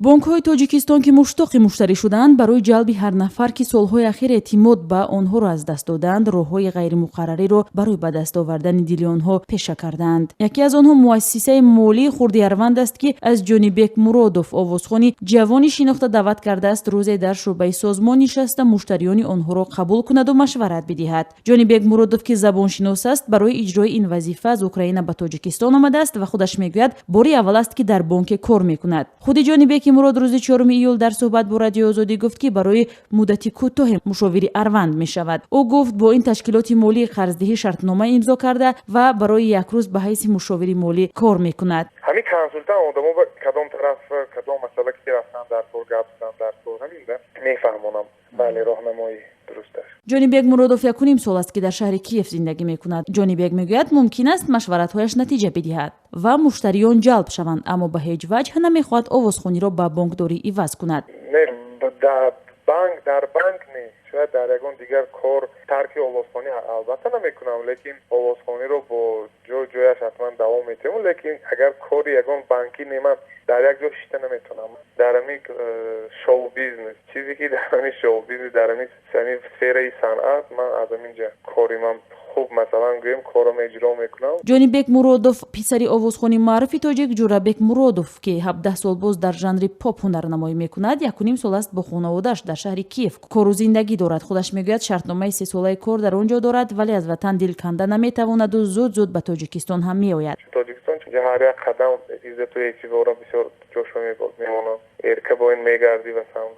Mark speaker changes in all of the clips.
Speaker 1: Бонкҳои Тоҷикистон, ки муштоқи муштарӣ шудаанд, барои ҷалби ҳар нафар, ки солҳои ахир эътимод ба онҳоро аз даст додаанд, роҳҳои ғайримуқаррариро барои ба даст овардани дили онҳо пеша кардаанд. Яке аз онҳо муассисаи молии хурди Арванд аст, ки аз Ҷонибек Муродов, овозхони ҷавони шинохта, даъват кардааст рӯзе дар шӯъбаи созмон нишаста, муштариёни онҳоро қабул кунаду машварат бидиҳад. Ҷонибек Муродов, ки забоншинос аст, барои иҷрои ин вазифа аз Украина ба Тоҷикистон омадааст ва худаш мегӯяд, бори аввал аст, ки дар бонке кор мекунад. Худи Ҷонибеки Мурод рӯзи 4 июл дар суҳбат бо Радиои Озодӣ гуфт, ки барои муддати кӯтоҳе мушовири Арванд мешавад. Ӯ гуфт, бо ин ташкилоти молии қарздиҳӣ шартнома имзо карда ва барои як рӯз ба ҳайси мушовири молӣ кор мекунад.
Speaker 2: Ҳамин консултант одамо ба кадом тараф, кадом масъала ки рафтан дар кор, гап зан дар кор, ҳамин да мефаҳмонам. Бале, роҳнамоӣ дуруст аст.
Speaker 1: Ҷонибек Муродов якуним сол аст, ки дар шаҳри Киев зиндагӣ мекунад. Ҷонибек мегӯяд, мумкин аст, машваратҳояш натиҷа бидиҳад ва муштариён ҷалб шаванд, аммо ба ҳеҷ ваҷҳ намехоҳад овозхониро ба бонкдорӣ иваз кунад.
Speaker 2: Не, дар банк не, шояд дар ягон дигар кор. Тарки овозхонӣ албатта намекунам, лекин овозхониро бо ҷой ҷояш ҳатман давом метиҳам. Лекин агар кори ягон банкӣ не, ман дар як ҷо шита наметавонам. Дар ҳамин шоу бизнес, чизе ки дар ҳамин шоу бизнес, дар ҳамин сфераи санъат, ман аз ҳамин ҷа кори ман хуб, масалан гӯем, корам иҷро мекунам.
Speaker 1: Ҷонибек Муродов писари овозхони маъруфи тоҷик Ҷӯрабек Муродов, ки 17 сол боз дар жанри поп ҳунарнамоӣ мекунад, якуним сол аст бо хонаводааш дар шаҳри Киев кору зиндагӣ дорад. Худаш мегӯяд, шартномаи сесолаи кор дар он ҷо дорад, вале аз ватан дил канда наметавонаду зуд зуд ба Тоҷикистон ҳам меояд.
Speaker 2: Тоҷикистон ҳар як қадам иззату эътиборам бисёр ҷошо мемонам, эрка бо ин мегардӣ. Масалан,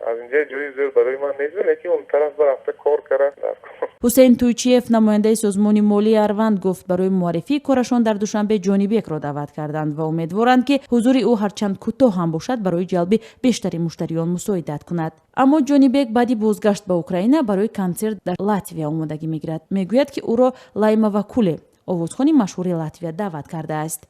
Speaker 2: аз инҷа ҷои зӯр барои ман нест, лекин он тараф рафта кор кара дар.
Speaker 1: Ҳусейн Туйчиев, намояндаи созмони молии Арванд, гуфт, барои муаррифии корашон дар Душанбе Ҷонибекро даъват карданд ва умедворанд, ки ҳузури ӯ, ҳарчанд кӯтоҳ ҳам бошад, барои ҷалби бештари муштариён мусоидат кунад. Аммо Ҷонибек баъди бозгашт ба Украина барои консерт дар Латвия омодагӣ мегирад. Мегӯяд, ки ӯро Лайма Вакуле, овозхони машҳури Латвия, даъват кардааст.